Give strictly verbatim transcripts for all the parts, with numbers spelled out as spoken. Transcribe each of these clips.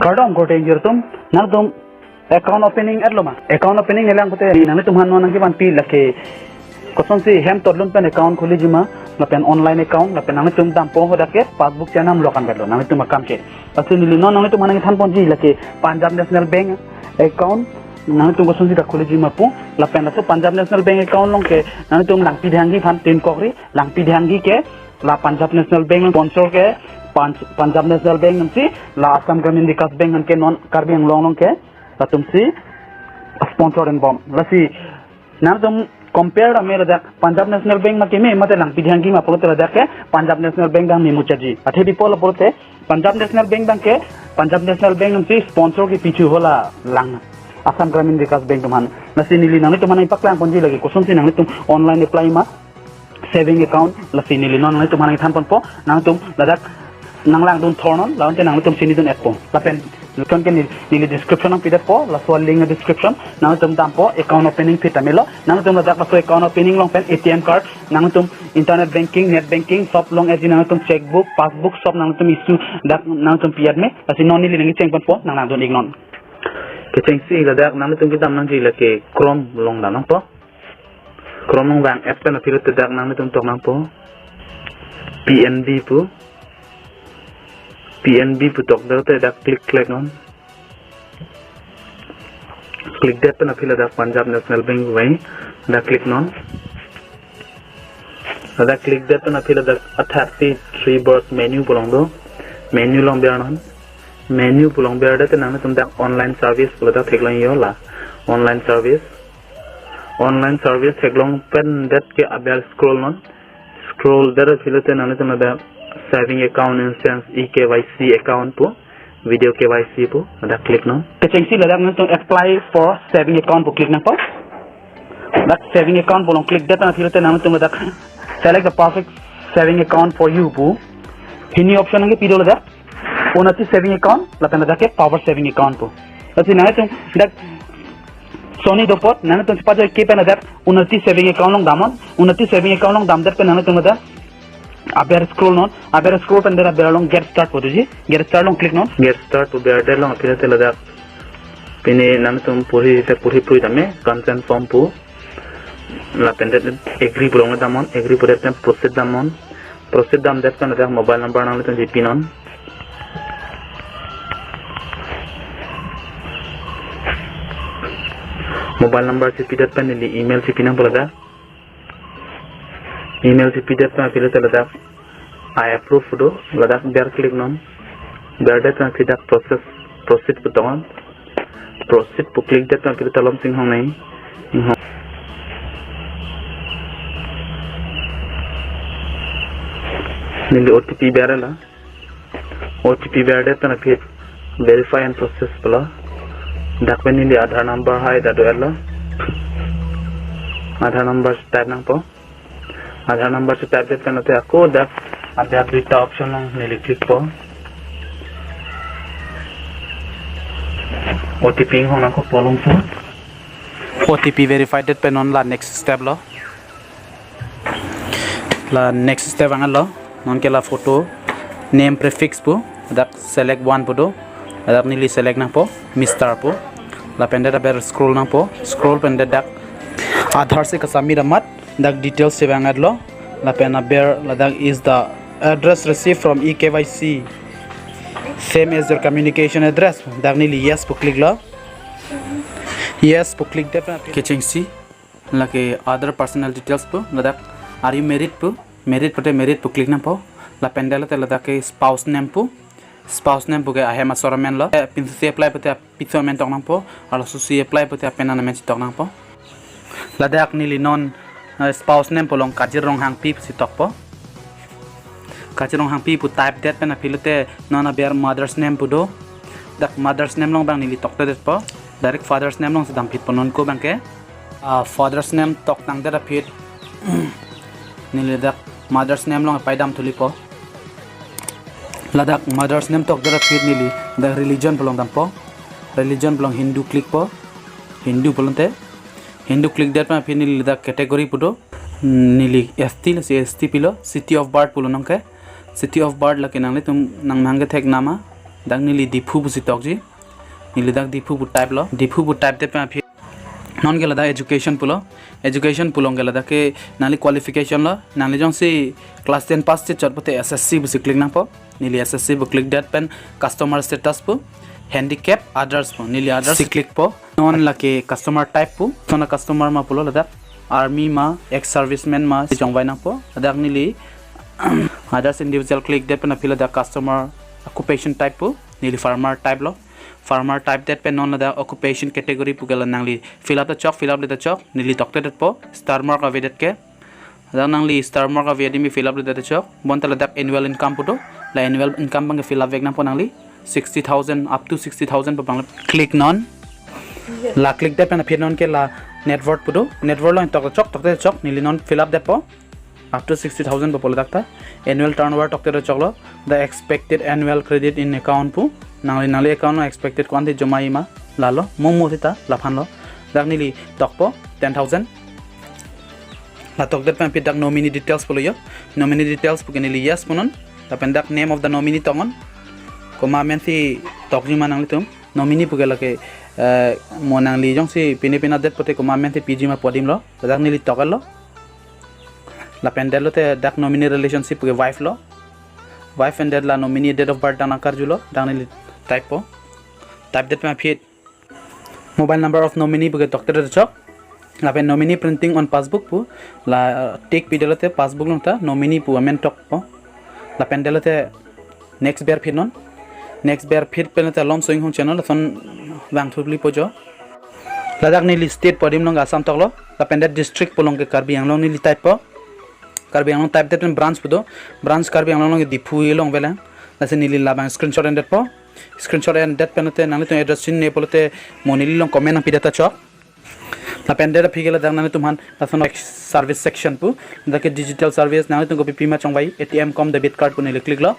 Kardom korte ingjir atum, nangtum account opening etlo ma? Account opening elang pute nanglitum aphan non nangkevanpi lake kosonsi hem totlun pen account khuliji ma, lapen online account, lapen nanglitum dampo hadak ke passbook chenam lokan belo nanglitum akam ke. Lasi neli non nanglitum aphan nangkethan ponji lake Punjab National Bank account nanglitum kosonsi ta khuliji ma pu, lapen laso Punjab National Bank account along ke nanglitum Langpidhanghi aphan tin kokri, Langpidhanghi ke la Punjab National Bank sponsor ke Pan-, Punjab National Bank nangsi la Assam Gramin Vikas Bank nang ke non Karbi Anglong along ke latumsi sponsor enbom. Lasi nangtum compare tame ladak Punjab National Bank ma keme mate Langpidhanghi ma pulote ladak ke Punjab National Bank abang memuchaji. Athe bipo lapulote Punjab National Bank abang ke Punjab National Bank nangsi sponsor kepi chu hala lang Assam Gramin Vikas Bank atum aphan. Lasi neli nanglitum aphan nangpaklang ponji lake kosonsi nanglitum online apply ma saving account, lasi neli non nanglitum aphan nangthan ponpo, nangtum ladak nanglangdun thornon, la-an te nanglitum chinidun etpo. Lapen neli ke neli, neli description nangpidetpo, laso link description, nangtum dampo, account opening aphi ta melo, nangtum ladak laso account opening along pen A T M card, nangtum internet banking, net banking, sob long eji nangtum checkbook, passbook, sob nangtum issue dak nangtum pi-et me, lasi non neli nangkecheng ponpo, nanglangdun iknon. Kechengsi ladak nangtum kedam nangji lake Chrome along dam nangpo. Chrome along vang-et pen aphi lote dak nangtum tok nangpo P N B pu. P N B pu tokdet te dak click click non. Click det pen aphi ladak Punjab National Bank vai dak click non. Ladak click det pen aphi ladak a thirty three bars menu pu along do. Menu along ber non. Menu pu along berdet te nangtum dak online service pu ladak theklong yo la. Online service. Online service theklong pen det ke aber scroll non. Scroll det aphi lote nangtum dak saving account instance E K Y C account pu video K Y C pu dak click non. Kechengsi ladak nangtum apply for saving account pu click nangpo. Dak saving account pu along click det aphi lote nangtum dak select the perfect saving account for you pu hini option nangkepi do ladak. Unnati saving account, lapen ladak ke power saving account pu. Lasi nangtum dak soni dopot, nangtum chepajoi ke pen ladak unnati saving account along damnon, unnati saving account along damdet pen nangtum ladak aber scroll non, aber scroll pen der aber along get start pu doji, get start along click non. Get start pu berdet along aphi lote ladak pini nangtum porhi te porhi pui tame consent form pu. Lapen det agree pu along damnon, agree pu det pen proceed damnon. Proceed damdet pen ladak mobile number nangtum chipinon. Mobile number chipidet pen neli email chipi nangpo ladak. Email chipidet pen aphi lote ladak I approve do, ladak ber click non. Berdet pen aphi dak process, proceed pu tok non. Proceed pu click det pen aphi ta malom singhong nai. Singhong. Neli O T P ber la. O T P berdet pen aphi verify and process pulo. Dak pen neli Aadhaar number hai dak do-etlo. Aadhaar number type nangpo. Aadhaar number si type det pen ate ako dak ada duita option along neli click po. O T P inghong nangkok malom pu. O T P verified det pen non la next step lo. La next step angan lo. Non ke la photo name prefix pu. Dak select one pu do. Dak neli select nangpo Mister pu. Lapen det aber scroll nangpo. Scroll pen det dak Aadhaar si kasami damat. Dak details si vang-etlo. Lapen aber ladak is the address received from E K Y C. Same as your communication address. Dak neli yes pu click lo. Yes pu click det pen kechengsi lake other personal details pu ladak are you married pu, married pute married pu click nangpo. Lapen det lote ladak ke spouse name pu, spouse name pu ke ahem asor amen lo. Eh, pinso si apply pute apiso amen tok nangpo. Arloso si apply pute apenan amen si tok nangpo. Ladak neli non, eh, spouse name pu along Kajir Ronghangpi si tokpo. Kajir Ronghangpi pu type det pen aphi lote non aber mother's name pu do. Dak mother's name along abang neli tokte detpo. Direct father's name along si damphit po non ko abang ke. Ah, father's name tok tangdet aphi neli dak mother's name along apai dam thulipo. Ladak mother's name tokdet aphi neli dak religion pu along dampo. Religion pu along Hindu click po. Hindu pulote Hindu click det pen aphi neli dak category pu do. Neli S T, lasi S T pilo, city of birth pulo nangke. City of birth lake nanglitum nangmang kethek nama. Dak neli Diphu pusi tokji. Neli dak Diphu pu type lo. Diphu pu type det pen aphi. Non ke ladak education pulo. Education pulo ke ladak ke nangli qualification lo. Nangli jongsi class ten pass chot pote S S C pusi click nangpo. Neli S S C pu click det pen customer status pu, handicap, others pu. Neli others si click po. Non lake customer type pu. Sona customer ma pulo ladak. Army ma, ex-serviceman ma, si chongvai nangpo. Ladak neli others individual click det pen aphi ladak customer occupation type pu. Neli farmer type lo. Farmer type det pen non ladak occupation category pu ke la nangli fill up ta chok, fill up le ta chok. Neli tokte det po. Star mark avedet ke. Ladak nangli star mark ave adim fill up le ta chok. Bonta ladak annual income pu do. La annual income abang ke fill up vek nangpo nangli. Sixty thousand, up to sixty thousand pu abang le. Click non. La click det pen aphi non ke la net worth pu do. Net worth lo tok ta chok, tokte ta chok. Neli non fill up det po. Up to sixty thousand pu pulo dak ta. Annual turnover tokte ta choklo. The expected annual credit in account pu. Nangli, nangli account lo expected ko-an ti joma ima. Lalo. Mo mo sita, laphan lo. Dak neli tokpo, ten thousand. La tokdet pen aphi dak nominee details pulo yo. Nominee details pu ke neli yes punon. Lapen dak name of the nominee toknon. Komat amen si tokji ma nanglitum. Nominee pu ke lake, eh, mo nangli jongsi pine pina det pote komat amen si piji ma pu adim lo. Dak neli tok-et lo. Lapen det lote dak nominee relationship pu ke wife lo. Wife and det la nominee date of birth dak nangkarju lo. Dak neli type po. Type det pen aphi mobile number of nominee pu ke tokte ta chok. Lapen nominee printing on passbook pu la, uh, tick pidet lote passbook along ta nominee pu amen tokpo. Lapen det lote next ber phit non. Next ber phit pen lote Lom Soing Hong channel lason vangthu pli po jo. Ladak neli state pu adim along Assam toklo. Lapen det district pu along ke Karbi Anglong neli type po. Karbi Anglong type det pen branch pu do. Branch Karbi Anglong along ke Diphu along avelang. Lasi neli labang screenshot endet po. Screenshot endet pen lote nanglitum address chinine pulote mo neli along comment nangpidet ta chok. Lapen det aphi ke ladak nanglitum aphan lason service section pu. Dak ke digital service nanglitum kopi pima chongvai A T M kom debit card pu neli click lo.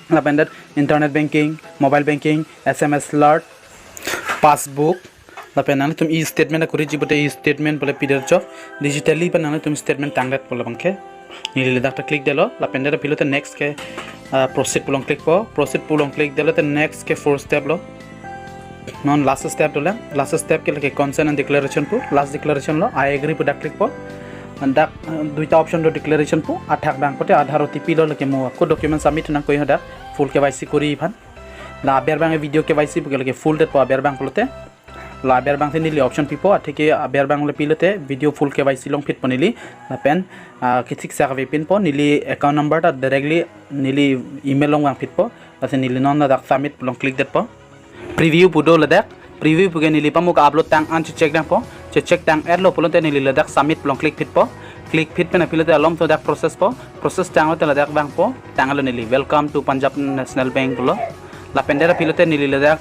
Lapen det internet banking, mobile banking, S M S alert, passbook. Lapen nanglitum e-statement akuriji pote e-statement pu le pidet chok. Digitally pen nanglitum statement tangdet pu labang ke. Neli ladak ta click detlo, lapen det aphi lote next ke, ah, proceed pu along click po, proceed pu along click det lote next ke four step lo. Non last step dolang, last step ke lake consent and declaration pu, last declaration lo, I agree pu dak click po. Dak, ah, duita option do declaration pu, athak abang pote Aadhaar O T P lo lake mo, ako document submit nangkok ho dak, full K Y C kori aphan. La aber abang video K Y C pu ke lake full det po aber abang pulote. La aber abang si neli option pipo, atheke aber abang le pilote video full K Y C longphit po neli. Lapen, ah, kethik sak ave pin po neli account number ta directly neli email along vangphit po. Lasi neli non ladak submit pu along click det po. Preview pu do ladak. Preview pu ke neli pamo ke upload tang an checheck dang po. Checheck tang-et lo pulote neli ladak submit pu along click phit po. Click phit pen aphi lote alom so dak process po. Process tang lote ladak vang po. Tang lo neli welcome to Punjab National Bank pulo. Lapen det aphi lote neli ladak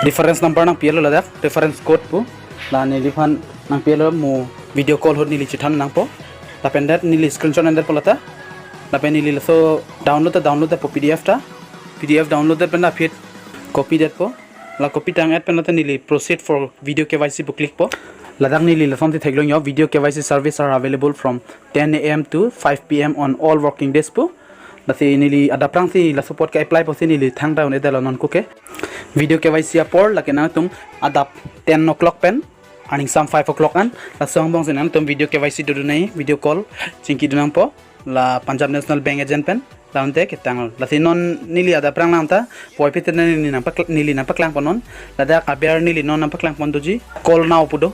reference number nangpi lo ladak, reference code pu. La neliphan nangpi lo mo video call ahut neli chethan nangpo. Lapen det neli screenshot endet po lata. Lapen neli laso download ta download det po P D F ta. P D F download det pen aphi copy det po. La copy tang-et pen lote neli proceed for video K Y C pu click po. Ladak neli lason si theklong yo, video K Y C service are available from ten A M to five P M on all working days pu. Lasi neli adap prang si laso apot ke-apply po si neli thangta un-edetlo non ko ke. Video K Y C apor lake nangtum adap ten o'clock pen aning sam five o'clock an laso angbong si nangtum video K Y C dodun nai, video call chingki dun nangpo la Punjab National Bank agent pen. Launte ketang. Lasi non neli adap prang lang ta poi pite neli nangpakl-, neli nangpaklang pon non. Ladak aber neli non nangpaklang pon doji. Call now pu do.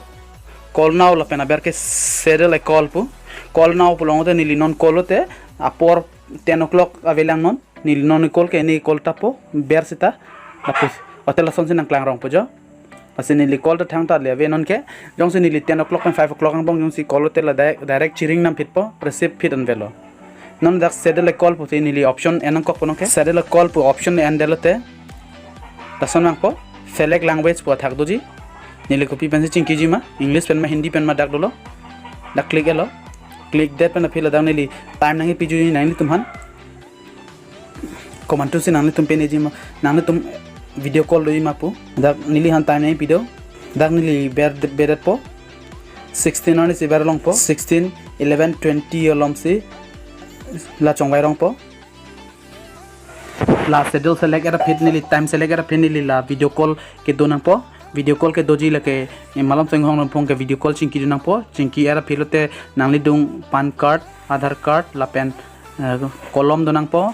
Call now lapen aber ke schedule a call pu. Call now pu along te neli non call lote apor ten o'clock avelang non. Neli non call ke neli call ta po ber sita. Lapus hotel lason si nangklang rong po jo. Lasi neli call ta thangta le ave non ke. Jongsi neli ten o'clock pen five o'clock angbong jongsi call lote la direct, direct chiring nam phit po, receive phit an avelo. Non dak schedule a call pusi neli option en nangkok po non ke. Schedule a call pu option endet lote lason vang po, select language pu athak doji. Neli kopi pensi chingkiji ma, English pen ma, Hindi pen ma dak dolo. Dak click etlo. Click det pen aphi ladak neli time nangkepiji nanglitum aphan. Komantu si nanglitum pen eji ma, nanglitum video call doji ma pu. Dak neliphan time nangpi do. Dak neli ber, berdet po. Sixteen arni si berlong po. Sixteen, eleven, twenty alom si la chongvai rong po. La schedule select et aphi neli, time select et aphi neli la video call kedo nangpo. Video call kedoji lake, eh, malom Chonghong Rongphong ke video call chingki do nangpo. Chingki et aphi lote nangli dung PAN card, Aadhaar card, lapen, eh, kolom do nangpo.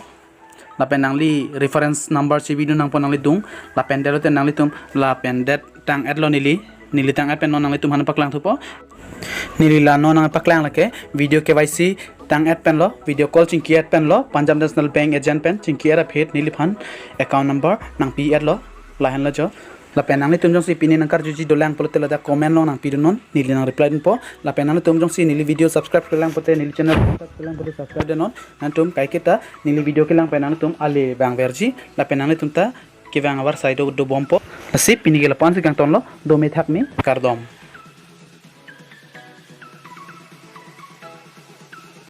Lapen nangli reference number chibi do nangpo nanglidung. Lapen det lote nanglitum, lapen det tang-et lo neli. Neli tang-et pen non nanglitum aphan paklang thupo. Neli la non nangpaklang lake video K Y C tang-et pen lo, video call chingki-et pen lo, Punjab National Bank agent pen chingki-et aphi neliphan account number nangpi-et lo, lahenlo jo. Lapen nanglitum jongsi pini nangkarjuji dolang pulote ladak comment along nangpi dun non, neli nangreply dunpo. Lapen nanglitum jongsi neli video subscribe kelang pulote, neli channel subscribe kelang pulote subscribe dun non. Nangtum kaiketa neli video kelang pen nangtum ale bang verji. Lapen nanglitum ta kevang avarsai do dobompo. Lasi pini ke lapu-an si kangtonlo, dome thakme, kardom.